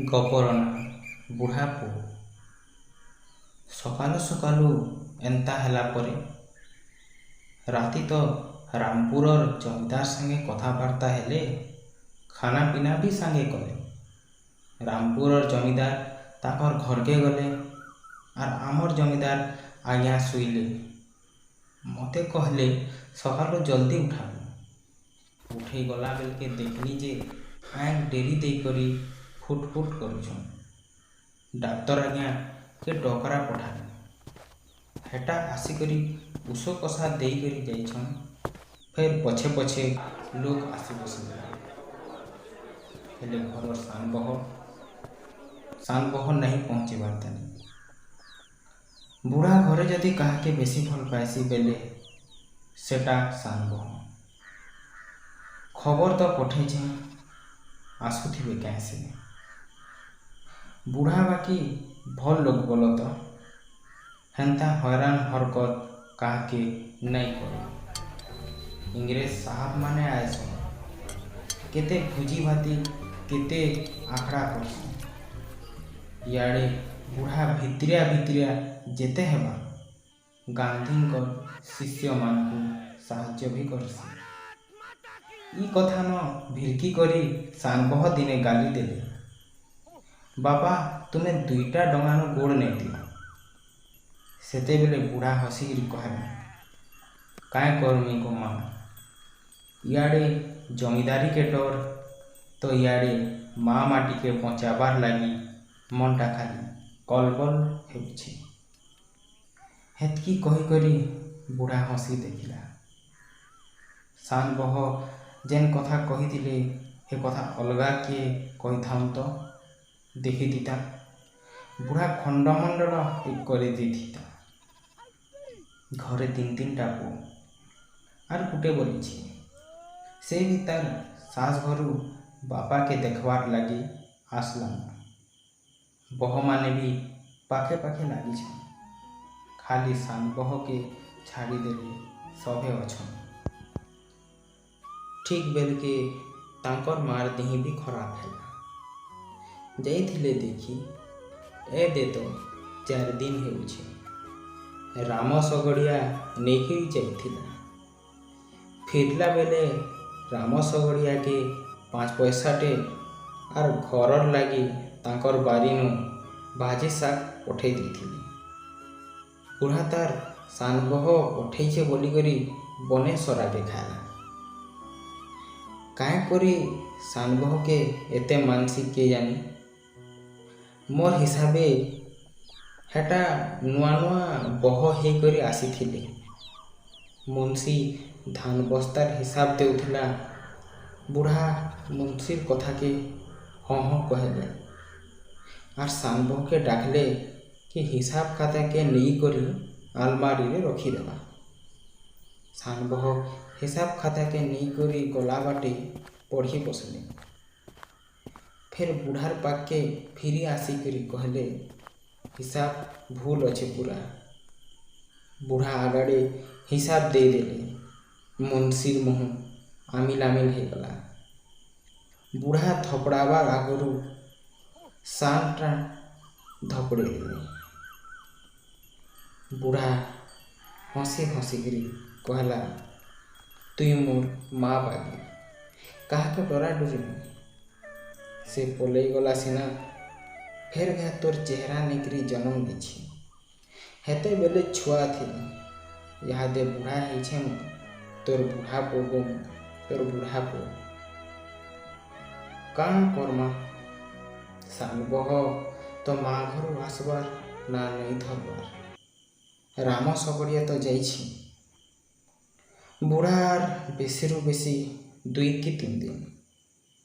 ଗପର ନାଁ ବୁଢ଼ା ପୁଅ। ସକାଲୁ ସକାଲୁ ଏନ୍ତା ହେଲା ପରେ ରାତି ତ ରାମପୁରର ଜମିଦାର ସାଙ୍ଗେ କଥାବାର୍ତ୍ତା ହେଲେ, ଖାନାପିନା ବି ସାଙ୍ଗେ କଲେ। ରାମପୁରର ଜମିଦାର ତାକର୍ ଘରକେ ଗଲେ ଆର୍ ଆମର୍ ଜମିଦାର ଆଜ୍ଞା ଶୁଇଲେ। ମତେ କହଲେ ସକାଲୁ ଜଲ୍ଦି ଉଠାବୁ। ଉଠେଇ ଗଲା ବେଲକେ ଦେଖଲି ଯେ ଆଁଏଖ୍ ଡେରି ଦେଇକରି ଫୁଟ୍ ଫୁଟ୍ କରୁଛନ୍। ଡାକ୍ତର ଆଜ୍ଞା କେ ଡକରା ପଠାଲି। ହେଟା ଆସିକରି ଉଷୋ କଷା ଦେଇକରି ଯାଇଛନ୍, ଫେର୍ ପଛେ ପଛେ ଲୋକ୍ ଆସି ବସିଲେ। ହେଲେ ଘରର ସାନ ବହ ନାହିଁ ପହଞ୍ଚିବାର୍ ତାନି। ବୁଢ଼ା ଘରେ ଯଦି କାହାକେ ବେଶୀ ଭଲ୍ ପାଏସି ବେଲେ ସେଟା ସାନ ବହ। ଖବର ତ ପଠେଇଛେଁ, ଆସୁଥିବେ କାଏଁ ସେ। ବୁଢ଼ା ବାକି ଭଲ୍ ଲୋକ୍ ବଲ ତ, ହେନ୍ତା ହଇରାଣ ହରକତ କାହାକେ ନାଇଁ କରେ। ଇଂରେଜ ସାହାବମାନେ ଆଏସନ୍, କେତେ ଭୁଜି ଭାତି, କେତେ ଆଖଡ଼ା କରସନ୍। ଇଆଡ଼େ ବୁଢ଼ା ଭିତିରିଆ ଭିତିରିଆ ଯେତେ ହେବା ଗାନ୍ଧୀଙ୍କର ଶିଷ୍ୟମାନଙ୍କୁ ସାହାଯ୍ୟ ବି କରସି। ଇ କଥାନ ଭିରକି କରି ସାନବହ ଦିନେ ଗାଲି ଦେଲେ, "ବାପା, ତୁମେ ଦୁଇଟା ଡଙ୍ଗାନୁ ଗୋଡ଼ ନାଇଁ ଦିଅ।" ସେତେବେଲେ ବୁଢ଼ା ହସିକିରି କହେଲା, "କାଏଁ କରମି ଗୋ ମା, ଇଆଡ଼େ ଜମିଦାରୀକେ ଡର୍ ତ ଇଆଡ଼େ ମା ମାଟିକେ ବଞ୍ଚାବାର୍ ଲାଗି ମନଟା ଖାଲି କଲବଲ ହେଉଛି।" ହେତ୍କି କହିକରି ବୁଢ଼ା ହସି ଦେଖିଲା। ସାନ ବହ ଯେନ୍ କଥା କହିଥିଲେ, ହେ କଥା ଅଲଗା କିଏ କହିଥାଉନ୍ ତ ଦେଖିଥିତା, ବୁଢ଼ା ଖଣ୍ଡମଣ୍ଡଳ କରିଦେଇଥିତା। ଘରେ ତିନ୍ ତିନଟା ପୁଅ ଆର୍ ଗୁଟେ ବଲିଛି। ସେ ବି ତାର୍ ଶାଶ ଘରୁ ବାପାକେ ଦେଖବାର୍ ଲାଗି ଆସଲାନ। ବହମାନେ ବି ପାଖେ ପାଖେ ଲାଗିଛନ୍। ଖାଲି ସାନ ବହକେ ଛାଡ଼ିଦେଲେ ସଭେ ଅଛନ୍। ଠିକ୍ ବେଲକେ ତାଙ୍କର୍ ମାର୍ ଦିହି ବି ଖରାପ ହେଲା। ଯାଇଥିଲେ ଦେଖି। ଏ ଦେ ତ 4 ଦିନ ହେଉଛି। ରାମ ଶଗଡ଼ିଆ ନେଇକିରି ଯାଇଥିଲା। ଫିରଲା ବେଲେ ରାମ ଶଗଡ଼ିଆକେ 5 ପଇସାଟେ ଆର୍ ଘରର୍ ଲାଗି ତାଙ୍କର୍ ବାରିନୁ ଭାଜି ଶାଗ ପଠେଇ ଦେଇଥିଲେ। ବୁଢ଼ା ତାର୍ ସାନ ବହ ପଠେଇଛେ ବୋଲିକରି ବନେ ସରାକେ ଖାଏଲା। କାଏଁ କରି ସାନ ବହକେ ଏତେ ମାନସି କିଏ ଜାନି। ମୋର୍ ହିସାବେ ହେଟା ନୂଆ ନୂଆ ବହ ହେଇକରି ଆସିଥିଲେ। ମୁନ୍ସି ଧାନ ବସ୍ତାର ହିସାବ ଦେଉଥିଲା। ବୁଢ଼ା ମୁନ୍ସିର କଥାକେ ହଁ ହଁ କହେଲେ ଆର୍ ସାନ ବହକେ ଡାକଲେ କି ହିସାବ ଖାତାକେ ନେଇକରି ଆଲମାରିରେ ରଖିଦେବା। ସାନ ବହ ହିସାବ ଖାତାକେ ନେଇକରି ଗଲା ବାଟେ ପଢ଼ି ବସଲେ। ଫେର୍ ବୁଢ଼ାର ପାଖକେ ଫିରି ଆସିକରି କହେଲେ, "ହିସାବ ଭୁଲ ଅଛେ ପୁରା।" ବୁଢ଼ା ଆଗାଡ଼େ ହିସାବ ଦେଇଦେଲେ। ମୁନ୍ସିର ମୁହଁ ଆମିଲ ଆମିଲ ହେଇଗଲା। ବୁଢ଼ା ଧପଡ଼ାବାର ଆଗରୁ ସାନଟା ଧପଡ଼େଇ ଦେଲେ। ବୁଢ଼ା ହସି ହସିକିରି କହେଲା, "ତୁଇ ମୋର୍ ମା ବାଗି, କାହାକେ ଡରା ଡୁରି ନି। ସେ ପଲେଇ ଗଲା ସିନା, ଫେର୍ ଘାଏ ତୋର୍ ଚେହେରା ନେଇକରି ଜନମ୍ ନେଇଛି। ହେତେବେଲେ ଛୁଆ ଥିଲି, ଇହାଦେ ବୁଢ଼ା ହେଇଛେଁ ମୁଇଁ, ତୋର୍ ବୁଢ଼ା ପୁଅ ଗୋ ମୁଇଁ, ତୋର୍ ବୁଢ଼ା ପୁଅ।" କାଣା କର୍ମା, ସାନ ବହ ତ ମା ଘରୁ ଆସବାର୍ ନା ନାଇଁ ଧରବାର୍। ରାମ ଶଗଡ଼ିଆ ତ ଯାଇଛି। ବୁଢ଼ା ଆର୍ ବେଶୀରୁ ବେଶୀ 2 କି 3 ଦିନ।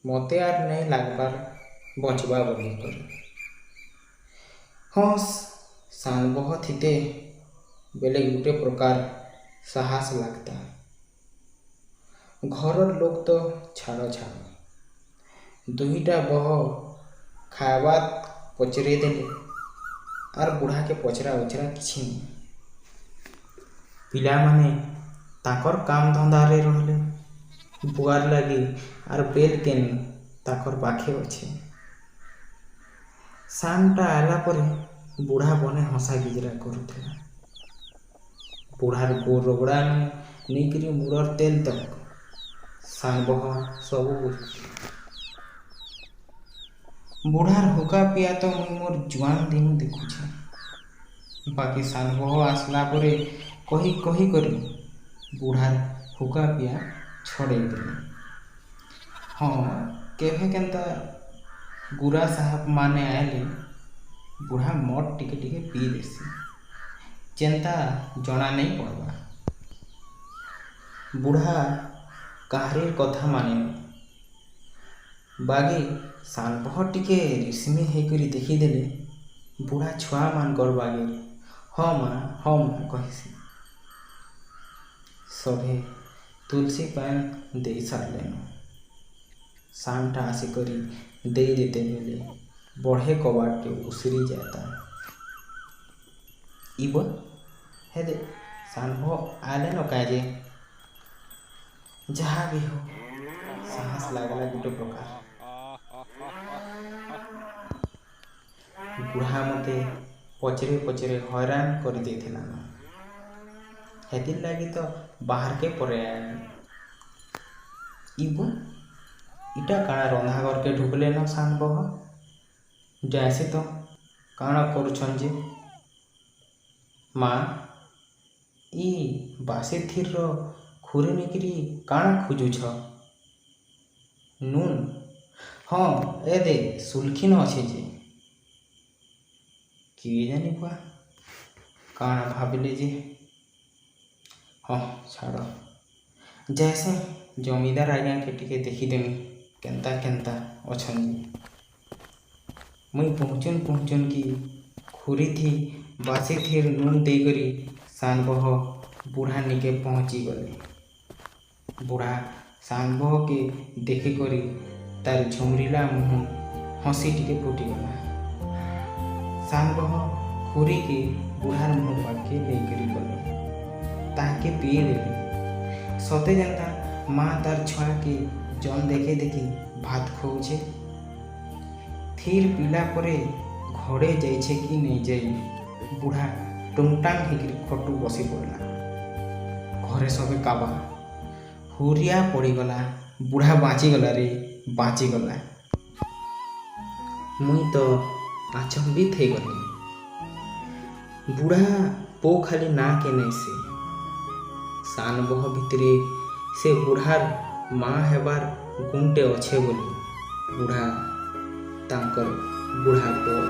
ମତେ ଆର୍ ନାଇଁ ଲାଗବାର୍ ବଞ୍ଚବା ବୋଲିକରି। ହଁ, ସାନ ବହ ଥିତେ ବେଲେ ଗୁଟେ ପ୍ରକାର ସାହସ ଲାଗତା। ଘରର ଲୋକ ତ ଛାଡ଼ ଛାଡ଼, ଦୁଇଟା ବହ ଖାଏବା ପଚରେଇ ଦେଲେ ଆର୍ ବୁଢ଼ାକେ ପଚରା ଉଚରା କିଛି ନି। ପିଲାମାନେ ତାକର୍ କାମ ଧନ୍ଦାରେ ରହଲେ। ବୁଆର୍ ଲାଗି ଆର୍ ବେଲ୍ କେନି ତାକର୍ ପାଖେ ଅଛେ। ସାନଟା ଆଇଲା ପରେ ବୁଢ଼ା ବନେ ହସା ଗିଜରା କରୁଥିଲା। ବୁଢ଼ାର ଗୋର ରଗଡ଼ାନୁ ନେଇକରି ମୁଡ଼ର ତେଲ ତକ ସାନ ବହ ସବୁ ବୁଝୁଥିଲା। ବୁଢ଼ାର ହୁକା ପିଆ ତ ମୁଇଁ ମୋର୍ ଜୁଆନ୍ ଦିନୁ ଦେଖୁଛେ। ବାକି ସାନ ବହ ଆସିଲା ପରେ କହି କହି କରି ବୁଢ଼ାର ହୁକା ପିଆ ଛଡ଼େଇ ଦେଲେ। ହଁ, କେଭେ କେନ୍ତା ଗୁରା ସାହେବ ମାନେ ଆଇଲେ ବୁଢ଼ା ମଦ ଟିକେ ଟିକେ ପିଇ ଦେସି, ଯେନ୍ତା ଜଣା ନେଇ ପଡ଼ବା। ବୁଢ଼ା କାହାରିର କଥା ମାନେନି। ବାଗି ସାନବହ ଟିକେ ରିସ୍ମି ହେଇକରି ଦେଖିଦେଲେ ବୁଢ଼ା ଛୁଆମାନଙ୍କର ବାଗିର୍ ହଁ ମା, ହଁ ମା କହିସି। ସଭେ ତୁଲସୀ ପାଏନ୍ ଦେଇ ସାରଲେନ। ସାନଟା ଆସିକରି ଦେଇ ଦେତେ ବେଲେ ବଢ଼େ କବାଟଟେ ଉସୁରି ଯାଏତା। ଇବ ହେଦେ ସାନବହ ଆଇଲେନ କାଏଁଜେ? ଯାହା ବି ହଉ, ସାହସ ଲାଗଲା ଗୁଟେ ପ୍ରକାର। ବୁଢ଼ା ମତେ ପଚରେ ପଚରେ ହଇରାଣ କରିଦେଇଥିଲାନ, ହେଥିର୍ ଲାଗି ତ ବାହାରକେ ପଳେଇ ଆଇଲି। ଇବ ଇଟା କାଣା ରନ୍ଧାଘରକେ ଢୁକଲେନ ସାନ ବହ? ଯାଏସି ତ କାଣା କରୁଛନ୍ ଯେ। ମା, ଇ ବାସି ଥିର୍ର ଖୁରି ନେଇକିରି କାଣା ଖୁଜୁଛ? ନୁନ୍? ହଁ, ଏ ଦେ ସୁଲଖିନ ଅଛେ ଯେ। କିଏ ଜାନି ବୁଆ କାଣା ଭାବିଲେ ଯେ। ହଁ, ଛାଡ଼, ଯାଏସି ଜମିଦାର ଆଜ୍ଞାକେ ଟିକେ ଦେଖିଦେମି କେନ୍ତା କେନ୍ତା ଅଛନ୍ ଯେ। ମୁଇଁ ପହଞ୍ଚୁନ୍ ପହଞ୍ଚୁନ୍ କି ଖୁରିଥି ବାସି ଥିର୍ ନୁନ୍ ଦେଇକରି ସାନ ବହ ବୁଢ଼ା ନିକେ ପହଞ୍ଚି ଗଲେ। ବୁଢ଼ା ସାନ ବହକେ ଦେଖିକରି ତାର ଝୁମରିଲା ମୁହଁ ହସି ଟିକେ ଫୁଟିଗଲା। ସାନ ବହ ଖୁରିକେ ବୁଢ଼ାର ମୁହଁ ପାଖକେ ନେଇକରି ଗଲେ, ତାହାକେ ପିଇ ଦେଲେ। ସତେ ଯେନ୍ତା ମା ତାର ଛୁଆକେ ଜନ୍ ଦେଖେ ଦେଖି ଭାତ ଖୁଆଉଛେ। ଥିର୍ ପିଲା ପରେ ଘରେ ଯାଇଛେ କି ନେଇ ଯାଇ ବୁଢ଼ା ଟୁଙ୍ଗଟାଙ୍ଗ ହେଇକିରି ଖଟୁ ବସି ପଡ଼ଲା। ଘରେ ସବେ କାବା ହୁରିଆ ପଡ଼ିଗଲା। ବୁଢ଼ା ବାଞ୍ଚିଗଲା ରେ, ବାଞ୍ଚିଗଲା। ମୁଇଁ ତ ଆଚମ୍ବିତ ହେଇଗଲି। ବୁଢ଼ା ପୋ ଖାଲି ନା କେ ନେଇସେ, ସାନ ବହ ଭିତରେ ସେ ବୁଢ଼ାର ମା ହେବାର ଗୁଣଟେ ଅଛେ ବୋଲି ବୁଢ଼ା ତାଙ୍କର ବୁଢ଼ା ପୁଅ